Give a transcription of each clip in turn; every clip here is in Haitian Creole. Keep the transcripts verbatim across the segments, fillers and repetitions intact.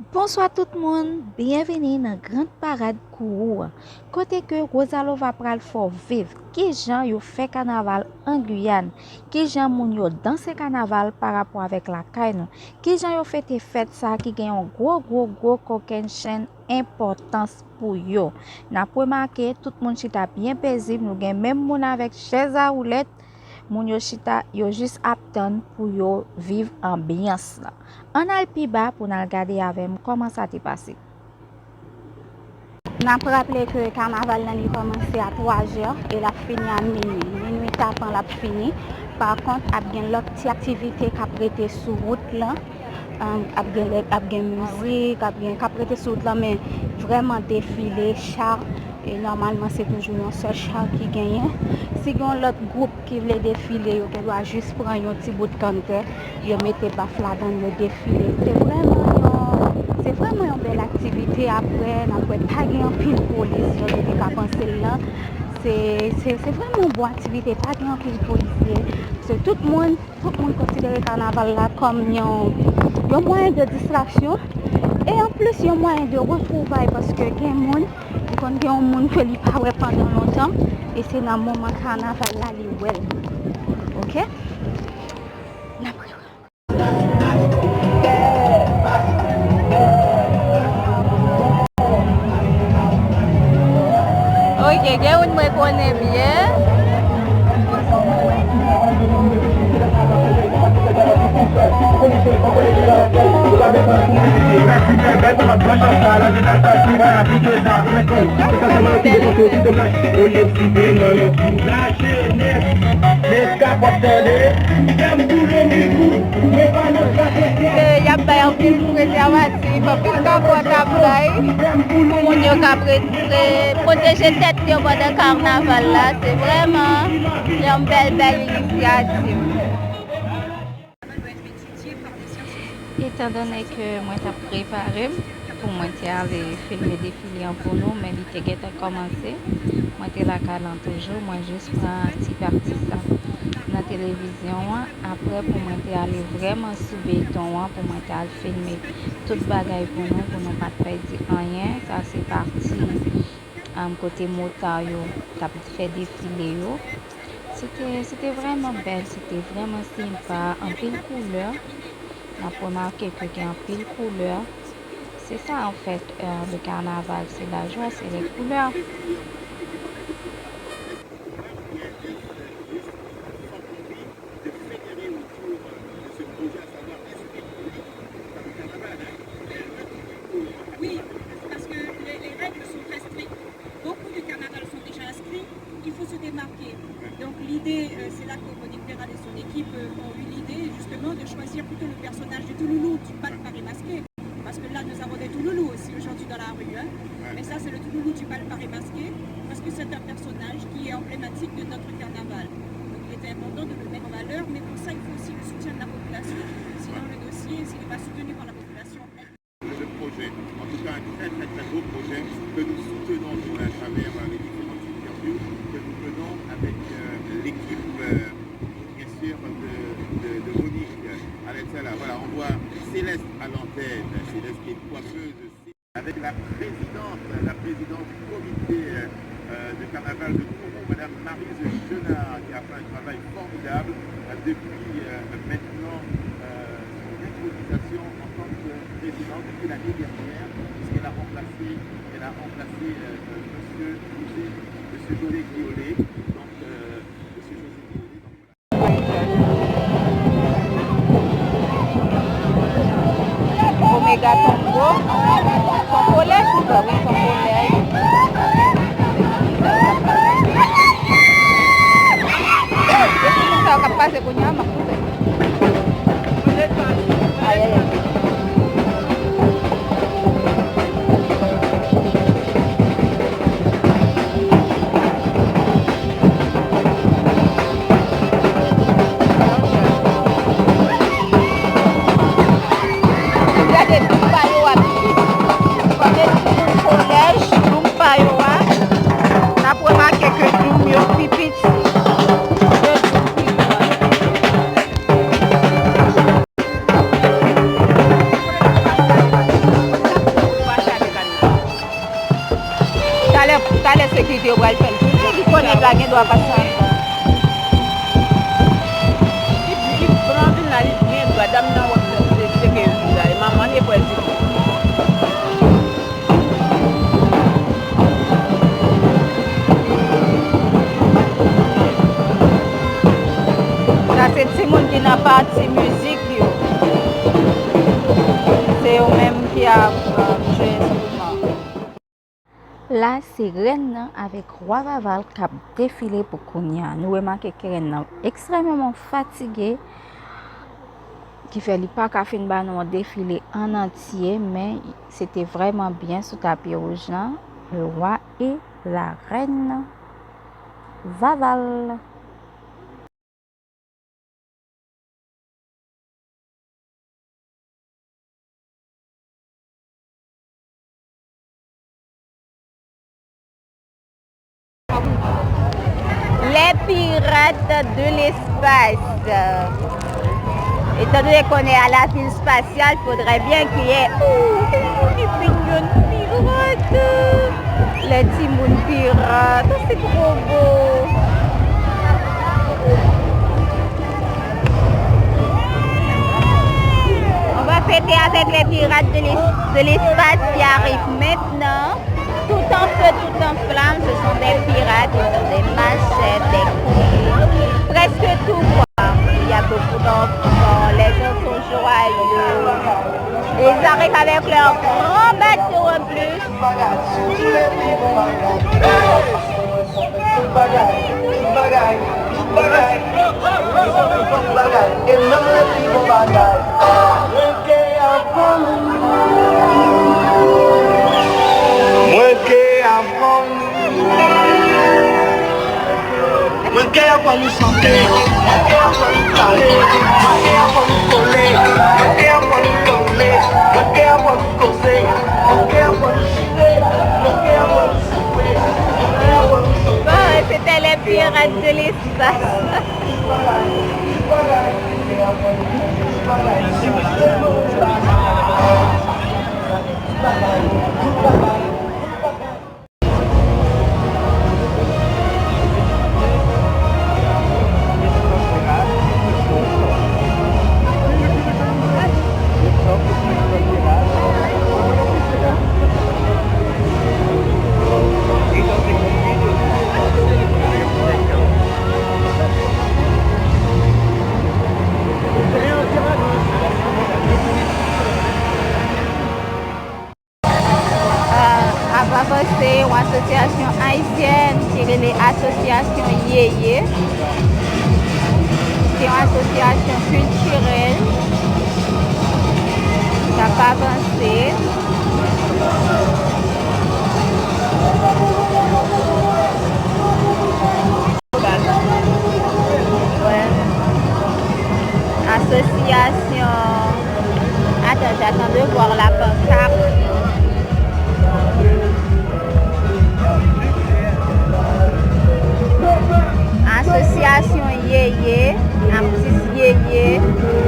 Bonswa tout moun, byenvini nan Grand Parade Kourou an, kote ke Rosalova pral fè w viv kijan yo fè kanaval an Giyàn, kijan moun yo danse kanaval pa rapò avèk lakay nou, kijan yo fete fèt sa ki gen yon gwo, gwo, gwo kokennchenn enpòtans pou yo. N ap remake, tout moun chita byen pezib, nou gen menm moun avèk chèz a woulèt, moun yo chita, yo jis ap tann pou yo viv anbyans lan. Ann al pi ba pou n al gade avè m kòman sa te pase. N ap raple ke kanaval lan li kòmanse a twa zè e l ap fini a minui. Minui tapan l ap fini. Pa kont, ap gen lòt ti aktivite k ap rete sou wout lan. An, ap gen lè, ap gen mizik, ap gen, k ap rete sou wout lan, men vrèman defile, cha, e nòmalman se toujou yon sèl cha ki genyen. Si gen yon lòt gwoup ki vle defile, yo gen dwa jis pran yon ti bout kanntè, yo mete baf ladan l, yo defile. Se vrèman yon, se vrèman yon bèl aktivite. Apre, n ap wè pa gen anpil polis, jan nou te ka panse l lan. Se, se, se vrèman yon bon aktivite, pa gen anpil polisye. Se tout moun, tout moun konsidere kanaval la kòm yon, yon mwayen de distraksyon. E anplis, yon mwayen de retwouvay, paske gen moun, ou konn gen yon moun ke li pa wè pandan lontan, e se nan moman kanaval la, li wè l. Oke? N ap rewè. Ok, gen youn mwen konnen byen. Ke y ap bay anpil prezèvatif, anpil kapòt ap bay pou moun yo ka pre-, pre-, pwoteje tèt yo pandan kanaval la. Se vrèman yon bèl, bèl inisyativ. Etandone ke mwen t ap prepare m pou mwen te ale filme defile an pou nou, men li te gentan kòmanse, mwen te lakay lan toujou, mwen jis pran ti pati sa nan televizyon an. Apre, pou mwen te ale vrèman sou beton an, pou mwen te al filme tout bagay pou nou, pou nou pa t pèdi anyen. Sa se pati, um, kote motard yo t ap fè defile yo. Se te, se te vrèman bèl, se te vrèman senpa, anpil koulè. N ap remake ke gen anpil koulè. Se sa, anfèt, euh, le carnaval, c'est la joie, c'est les couleurs. Oui, parce que les, les règles sont très strictes. Beaucoup de carnavals sont déjà inscrits. Il faut se démarquer. Donc l'idée, euh, c'est là que Monique Perral et son équipe, euh, ont eu l'idée, justement, de choisir plutôt le personnage du Touloulou, du bal paré masqué. Parce que là, nous avons des Touloulous aussi aujourd'hui dans la rue, hein. Ouais. Mais ça, c'est le Touloulou du bal paré masqué, parce que c'est un personnage qui est emblématique de notre carnaval. Donc il était important de le mettre en valeur, mais pour ça, il faut aussi le soutien de la population. Sinon, le dossier, s'il n'est pas soutenu par la population, le projet. En tout cas, un très, très, très beau projet que nous soutenons, nous, à travers, euh, les différentes interviews que nous menons avec, euh, l'équipe, euh, bien sûr, de, de, de Monique Alexella. Voilà, on voit Céleste à l'antenne. Céleste qui est une coiffeuse aussi. Avec la présidente, la présidente du comité, euh, euh, de carnaval de Kourou, Madame Maryse Chenard, qui a fait un travail formidable, euh, depuis, euh, maintenant, euh, son intronisation en tant que présidente, depuis l'année dernière, puisqu'elle a remplacé, elle a remplacé, euh, euh, Monsieur José, Monsieur José Guiolet. Donc, euh, Monsieur José Guiolet, donc, voilà. Omega Tango. Son kolèj ou pa wi, son kolèj. Depi moun sa yo k ap pase kounye a, m ap koupe. Ayayay. Talè sekirite yo pral fè l tou. Li konnen l pa gen dwa pase anndan. Li, li pran vin la, li gen dwa. Dam nan wè se, se, se ke vin la. E manman li e frè li. Sa se timoun ki nan pati mizik yo. Se yo menm ki ap, euh, jwe enstriman. La, se rèn nan avèk wa Vaval k ap defile pou kounye a. Nou remake ke rèn nan ekstrèmeman fatige, ki fè li pa ka fin ba nou yon defile an antye, men se te vrèman byen sou tapi wouj lan, le roi et la reine Vaval. Les pirates de l'espace. Étant donné qu'on est à la ville spatiale, faudrait bien qu'il y ait, oh, des mignons pirates. Les timoun pirat, oh, c'est trop beau. On va fêter avec les pirates de l'es-, de l'espace qui arrivent maintenant. Tout en feu, tout en flamme, ce sont des pirates, ils ont des machettes, des couteaux, presque tout quoi. Il y a beaucoup d'enfants, les gens sont joyeux. Et ils arrivent avec leur grand bateau en plus. Tout bagay, tout bagay, tout bagay, tout bagay, e menm le pi bon bagay. Mwen ke aprann. Mwen ke aprann. Mwen ke aprann chante. Mwen ke aprann pale. Mwen ke aprann kole. Mwen ke aprann kanle. Mwen ke aprann koze. Mwen ke aprann chire. Mwen ke aprann soupe. Mwen ke aprann chante. Bon, c'était les pirates de l'espace. Euh, ap avanse, yon asosyasyon ayisyèn ki rele Asosyasyon Yeye. Se yon asosyasyon kiltirèl k ap avanse. Asosyasyon, attends, j'attends de voir la pancarte. Asosyasyon Yeye, atis Yeye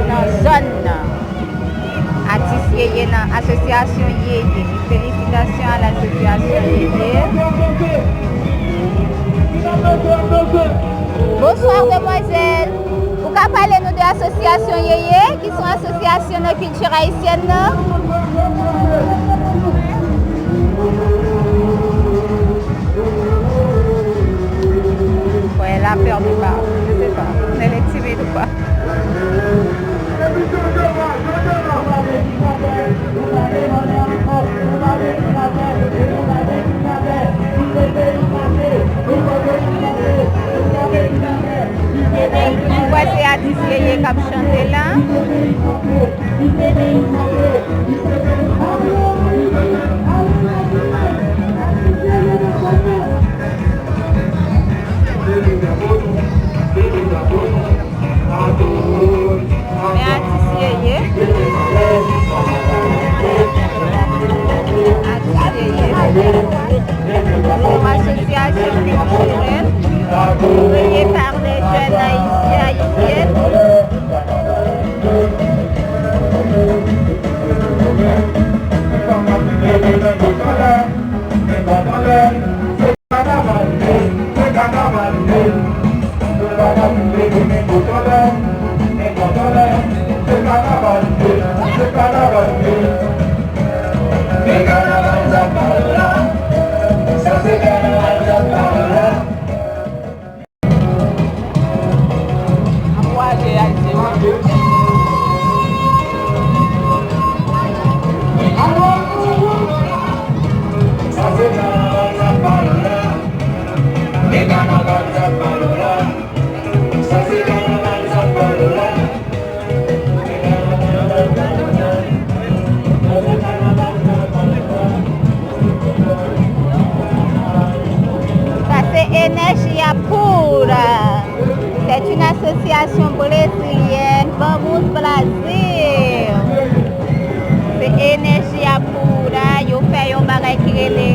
nan zòn nan. Atis Yeye nan asosyasyon Yeye. Félicitations à l'association Yeye. Bonsoir, demoiselle. Ou ka pale nou de asosyasyon Yeye, ki se yon asosyasyon nan kilti ayisyèn nan? Ouais, elle a peur de parler. Je sais pas. Elle est timide ou quoi? Mwen kwè se atis Yeye k ap chante la. Men atis Yeye. Atis Yeye. Yon asosyasyon kiltirèl kreye pa de jèn ayisyen, ayisyèn. Energia Pura. C'est une association brésilienne. Vamos Brasil. Se Energia Pura. Yo fè yon bagay ki rele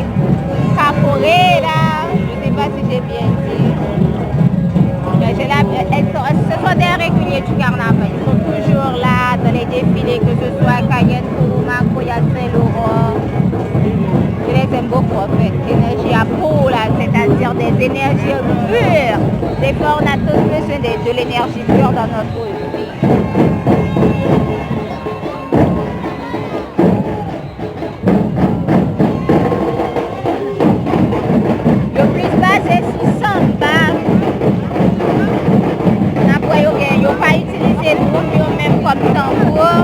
capoeira. Je sais pas si j'ai bien dit. Mais j'ai la, elles sont, ce sont des réguliers du carnaval. Ils sont toujours là dans les défilés, que ce soit à Cayenne, Puruma, Coyate, Saint-Laurent. Je les aime beaucoup en fait. Energia Pura, c'est-à-dire des énergies pures. Des fois, on a tous besoin de, de l'énergie pure dans notre vie. Yo plis baze sou sanba. N ap wè yo gen, yo pa itilize dwoum yo menm kòm tanbou.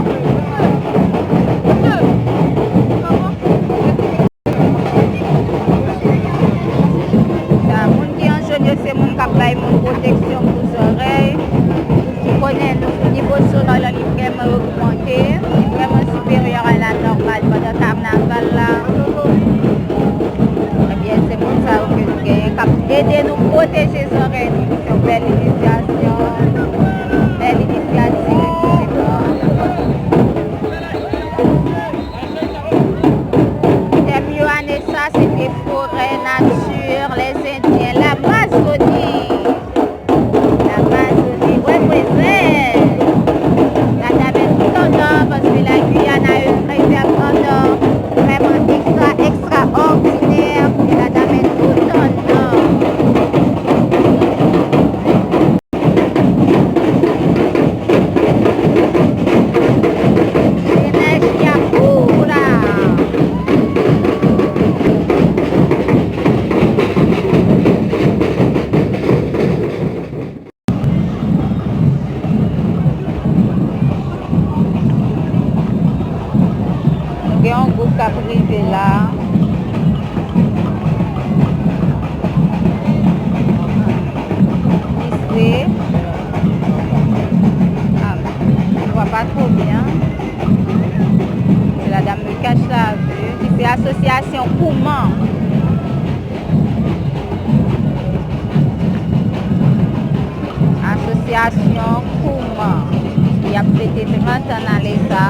Sa, moun ki an jòn yo, se moun k ap bay moun pwoteksyon pou zòrèy. Ou konnen nou, nivo sonò lan li vrèman ogmante, li vrèman siperyè a la nòmal pandan kannaval la. Ebyen, se moun sa yo ke nou genyen k ap ede nou pwoteje zòrèy nou. Se yon bèl inisyasyon, bèl inisyativ, efektivman. Tèm yo ane sa, se te forè, nati, lèzendyen, Lamazoni. Lamazoni represent. L a dame tout an nò, paske la Guyane a une réserve en or vraiment extra, extraordinaire. E l a dame tout an nò. Energia pura. Gen yon gwoup k ap rive la. Ki se, ah, je vois pas trop bien. Se la dame me cache la vue. Ki se asosyasyon Kouman. Asosyasyon Kouman, ki ap fete trant an ale sa,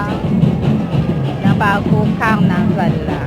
nan pakou kannaval la.